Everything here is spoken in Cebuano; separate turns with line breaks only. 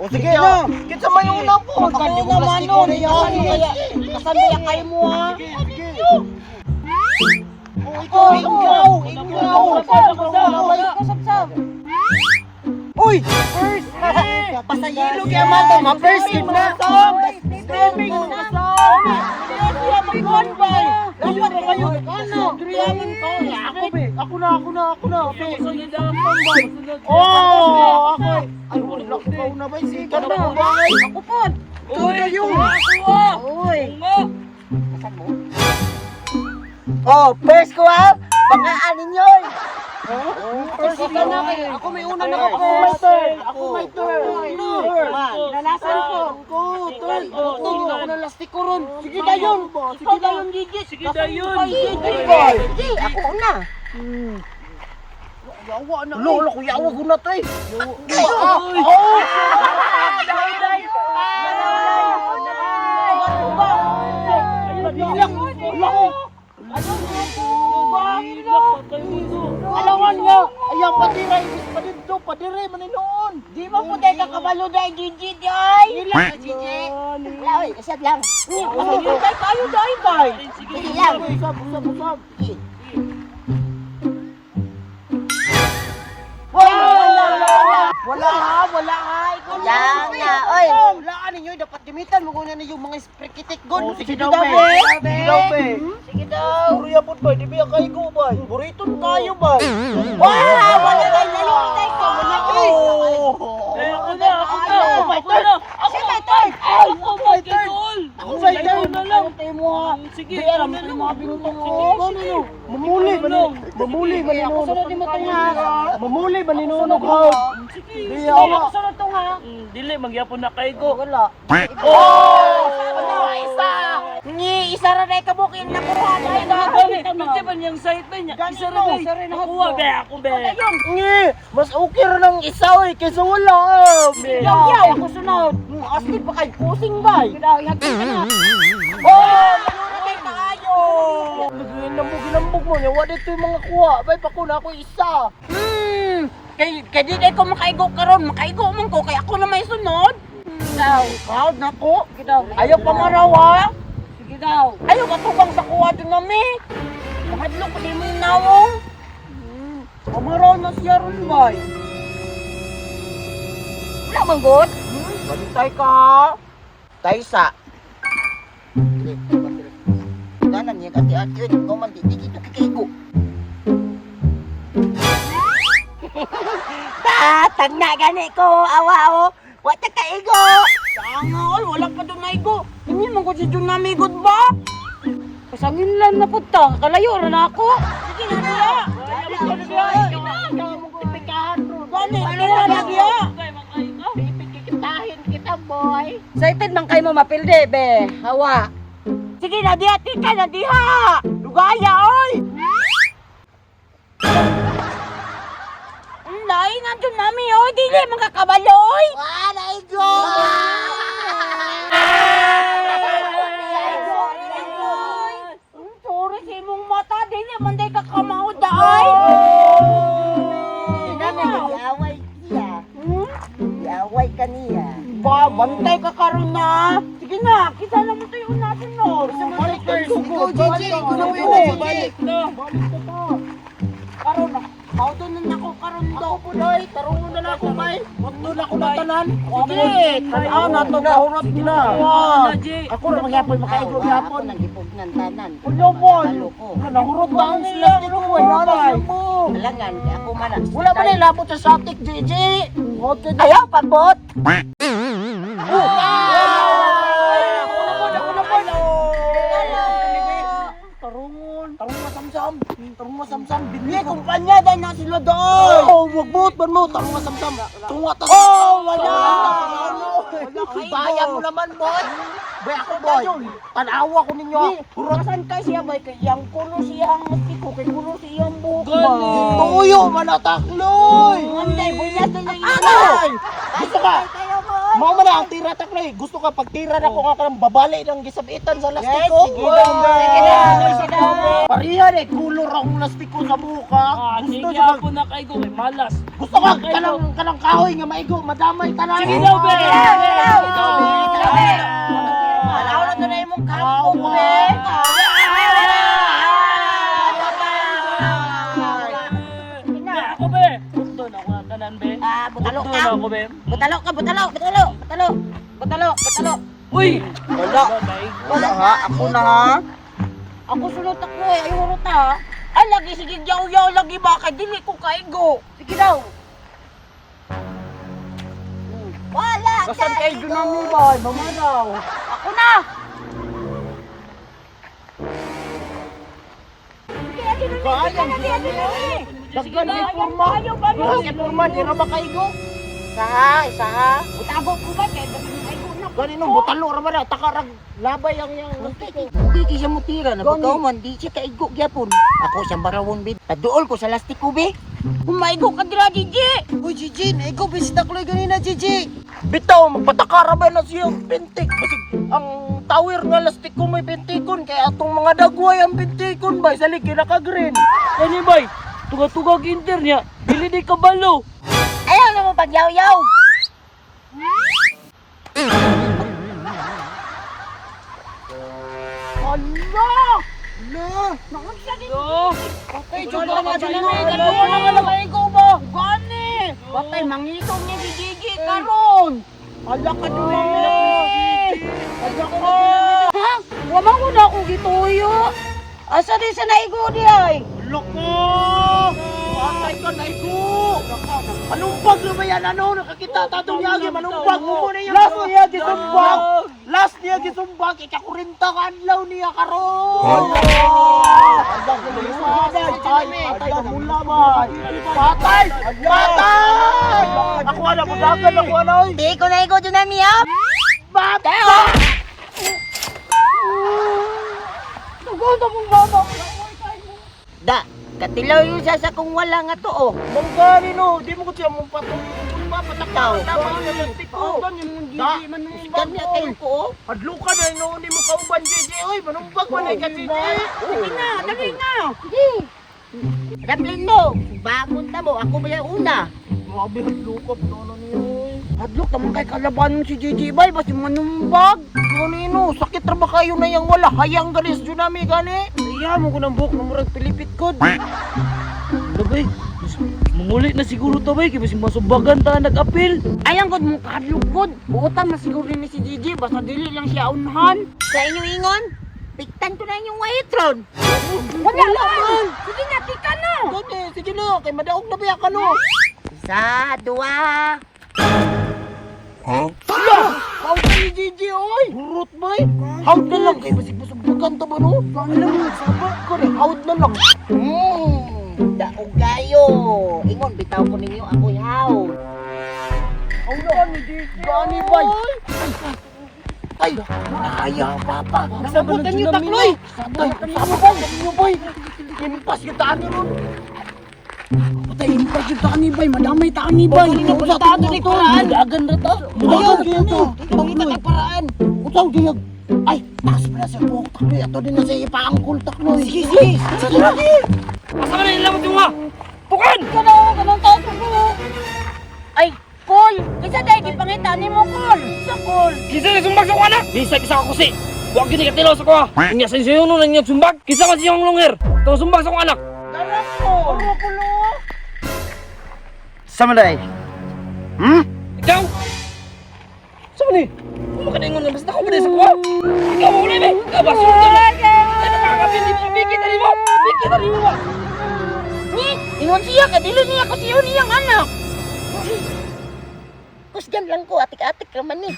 O sige ah. Kinsa may una po?
Ako naman nun. Kasan ba kayo mo ha?
Oh, ikaw, ikaw, ikaw.
Ikaw,
Uy! First! Pasayilo kaya man to, ma-first yun na. Ako na, ako na, ako na. Oh, ako. Ay, wala ko pa una ba? Sige ka na ba?
Ako po.
Ikaw na yun.
Uy.
Oh, first ko ha. Bangaan ninyo.
First ka na kayo.
Ako may una na ako. May third. Ako may third.
Nalasan ko.
Ko, third. Third. Ako na lastik ko ron. Sige dayon. Sige dayon, Gigi.
Sige dayon.
Sige, ako una.
Yawa na. Lolo, kuya, yawa ko na to eh. Oh! Alangan nga! Ayaw padira, ibis pa dito, padire, maninoon!
Di mo po tayo kakabalo dahil Gigi di ay.
Gigi!
Wala, oy, kasad lang. Matigil tayo dahil bay.
Sige lang! Usab, usab, usab! Wala! Wala! Wala ha! Wala ha! Ikaw
Wala nga, oy.
Wala ka ninyo! Dapat gamitan mo kung yung mga sprikitik gun!
Sige daw, be.
Sige daw, be!
Sige daw.
Puro yapon ba? Di ba kayo ko ba? Buriton tayo ba?
Wala, wala tayo nalulutay ko. Wala ko.
Ako na, ako na, ako na.
Ako may third.
Ako may third.
Ako may third.
na lang.
Tayo mo ha.
Sige,
Di
ikaw
alam
na
ko
lang.
yung mga binutong ko. Mamuli, mamuli,
Ako sunod mo itong ha.
Mamuli, maninunog ha.
Sige.
Di
Sige,
awa.
ako sunod itong ha.
Dili, magyapon na kay ko.
Wala.
Oh!
Ano, isa. Ni, isa ra na ikabukin na kuha na ito.
Gani, pwede ba niyang site ba niya? Isa ra
Ganito,
day.
isa rin ako.
Nakuha be, ako be.
Ngi, mas okay ra ng isa oy kaysa wala.
Yaw, yaw, ako sunod.
Asli pa kay kusing bay.
Daw, ihagpit ka na. Oh, manunod tayo.
Ginambog ginambog mo nya wa dito yung mga kuha. Bay pako na ako isa.
Kay di ko makaigo karon, makaigo man ko kay ako na may sunod. Daw.
Proud na ko.
Sige daw.
Ayaw pa maraw ha.
Sige daw.
Ayaw katubang sa kuha doon nami.
Mahadlok ko di mo yung nawong.
Pamaraw na siya ron bay.
Wala man god.
Bantay ka ha.
Taysa. Ganan niya ati ati yun, ikaw man di di dito kikaigo. Tatag na gani ko, awa o. Wa ta kaigo.
Tanga oy, wala pa doon naigo. Hindi man ko si Jun namigod ba?
Pasangin lang na punta, kalayo ra na ako.
Sige na diya. Gani,
Ano na na diya?
Pipikitahin kita, boy.
Excited man kayo mo mapildi, be. Hawa. Sige na diha, tika na diha.
Lugaya, oy!
Ang lahi na dyan nami, oy. Dili, mga kabalo, oy.
Wa, naigo!
Sorry sa imong mata, dili man day ka kamao daay.
Giaway siya. Giaway ka niya.
Ba, bantay ka karon na.
Sige na, kita na mo tayo natin no.
Balik ka,
Ikaw, Gigi. Ikaw na mo yun, Gigi.
Balik ka pa.
Karon na, mao na nako karon do.
Ako po, day. Tarungon na na ako, bay. Wag doon ako natanan. Sige, tanaw na to. Kahurot na. Ako na magyapon, makaigo
Ako
gyapon.
nang gipugnan tanan.
Ulo, boy.
Kabalo ko.
Nahurot ba ang sila dito? Wala na.
Alangan, kay ako man ang
Wala ba na ilabot sa satik, JJ?
Ayaw, pabot!
Ako na po, ako na po. Tarungon. Tarungon masamsam. Tarungon masamsam.
Ni kumpanya day na sila doon.
Oh, wag ban mo. Tarungon masamsam. Tunga ta.
Oh, wala.
Bayan mo naman, boy. Boy, ako, boy. Tanawa ko ninyo.
Hurot kay siya bay kay iyang kulo siyang tiko kay kulo siyang buhok ba.
Gani.
Tuyo, manatakloy.
Anday bunyas na yung
Ay! Gusto ka? Mao man na ang tira takloy. Gusto ka pagtira na ko nga kanang babali ng gisabitan sa lastiko.
Yes, sige daw, be.
Sige daw, sige daw. Pareha ni kulor akong lastiko sa buka.
Ah,
Gusto
sige
siya
po na kaigo kay malas.
Gusto ka kanang kanang kahoy nga maigo, madamay tanan.
Sige daw, be.
Sige daw.
Sige daw, be.
Wala na to na imong kampo, be.
Be, ako be. Doon ako na tanan be.
Ah, butalo
Doon
ka.
ako be.
Butalo ka, butalo, butalo, butalo. Butalo, butalo.
Uy!
Wala.
Wala ha, ako na ha. Ako sulot ako eh, ayaw ruta ha. Ay lagi sige yaw-yaw lagi ba kay dili ko kaigo.
Sige daw. Wala
Kasan kay Junami ba? Mamanaw.
Ako na.
Kaya Daghan ni forma. Daghan ni forma di ra makaigo.
Isa ha, isa ha.
Utago ko ba kay basta kaigo na.
Gani no butalo ra man na takarag labay ang iyang lastiko.
Hindi kay siya mutira na
Gani.
pagkauman, di siya kaigo gyapon. Ako siyang barawon bi. Paduol ko sa lastiko bi.
Umaigo ka dira Gigi.
Uy, Gigi, naigo bisita ko ganina, Gigi.
Bitaw magpatakara ba na siyang pintik basig ang tower nga lastiko may pintikon kay atong mga dagway ang pintikon bay salig kinaka-green.
Kani bay, tuga-tugag inter niya. Dili di kabalo.
Ayaw na mo pagyaw-yaw.
Ala!
La,
Naunsa ni
Do.
Patay jud na nga dyan na Ano na nga maigo ba? Gani! Patay mangito ni si Gigi karon.
Ala ka Junami. Ala ka.
Ha? Wa man ko na akong gituyo.
Asa di sa naigo di ay?
Loko! Patay ka na igo! Manumbag na ba yan? Ano? Nakakita tatong yagi, manumbag mo na yan. Last niya gisumbag! Last niya gisumbag! Ikakurinta ka anlaw niya karon! Patay! Patay! Mula ba? Patay! Patay! Ako na, budagan ako na oy!
Di ko naigo Junami ha.
Bata!
Tugon na mong mama.
Da, katilaw yun siya sa kung wala nga to oh.
Manggani no, di mo ko siya mong patuloy. Patakaw!
Oh, gani mong
Da.
Gigi man nung
Kami kayo ko oh.
Hadlo ka na noon ni mo kauban JJ oy manumbag man ay ka JJ.
Sige na, dali na.
Sige. Raplin mo, bangon ta mo, ako ba yung una?
Grabe hadlo ka no no niyo. oy.
Hadlok naman kay kalabanon si Gigi bay basta manumbag.
Kanino sakit ra ba kayo na yang wala hayang ganis junami gani. Iya mo ko ng buhok na murag pilipit kod.
Labay, manguli na siguro to bay kay basig masumbagan ta nag-apil.
Ayang gud mong kahadlok gud. Buotan na siguro ni si Gigi basta dili lang siya unhan.
Sa inyong ingon, piktan ko na inyong white ron.
Wala man. Sige na, tika na.
Gani sige na kay madaog na biya ka no.
Isa, dua.
How ka ni JJ oy. Hurot bay. Hawd na lang kay basig masumbagan ta ba no? Alam mo saba ko rin hawd na lang.
Daog kayo. Ingon, bitaw ko ninyo ako'y haw.
Hawd na ni JJ. Gani bay. Ay, ayaw papa. Sabutan niyo takloy. Tay, sabutan niyo bay. Impas kita ani ron.
Patay, impas yung taan ni Bay. Madamay taan ni Bay.
Sa ato ni paraan.
Dagan ra ta.
Ayaw dito. Pangita kay paraan. Utaw giyag. Ay, taas pala sa buhok takloy. Ato din na sa ipaangkol takloy. Sige, sige. Sige, sige.
Asa man nila mo tunga? Tukan!
Kanaw, kanang taas ko. Ay, Kol! Kinsa dahil gipangita ni mo, Kol? Sa Kol.
Kinsa ni sumbag sa kuha na? Bisag isa ka kusi. Wa gyud ni katilaw sa kuha. Unya sa inyo no nang sumbag. Kinsa man siyang longer? Tong sumbag sa kong anak.
Dara ko. Ano ko lo?
Sama day.
Ikaw! Sa man ni? Kuma ka na ingon nga basta ako ba sa kuha? Ikaw mo uli be. Ikaw ba sulod ka? Ay nakakapil mo. Bikit na mo. Bikit na mo.
Ni, ingon siya kay dili niya kasi yun niyang anak.
Kusgan lang ko, atik-atik raman ni.